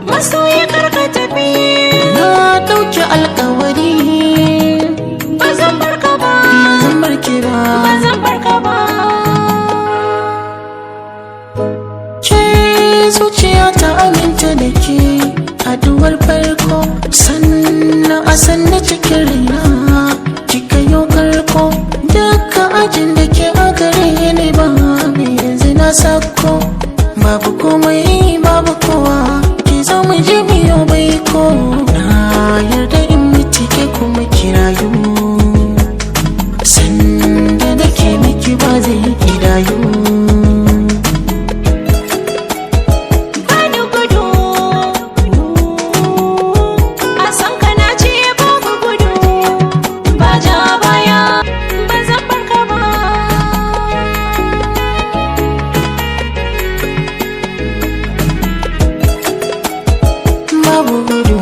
Masoyi, karka tafi. Na ɗauki alkawari. Ba zan barka ba. Ba zan barki ba. Ba zan barka ba. Ke zuciya ta aminta da ke, haduwar farko, sannan a sanna cikin raina kika yi karko. Duka ajin da ke a gare ni ba yanzu na sako, babu komai, babu kowa. Ki zo mu je biyo baiko, na yarda in mutu ke kuma kirayu. Sanda nake miki ba zai kidayu. Bani gudu, a san ka na ce babu gudu, ba ja baya, ba zan barka ba. Babu gudu,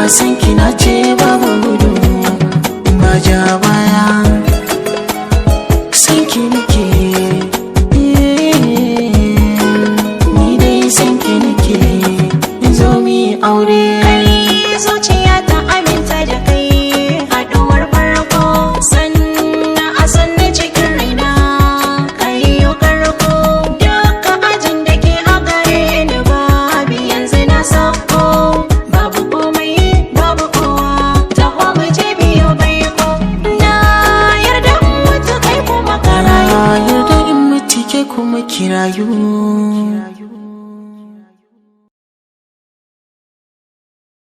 a san kina ce babu gudu, ba ja baya, san ki nake, ni dai san ki nake, zo mi aure. Kai, zuciya ta aminta da kai, haduwar farko, sannan a sanna cikin raina kai yo karko. Duka ajin da ke a gare ni babu yanzu na sako, babu komai, babu kowa. Taho mu je biyo baiko, na yarda in mutu kai kuma ka Na rayu. yarda in mutu ke kuma kirayu.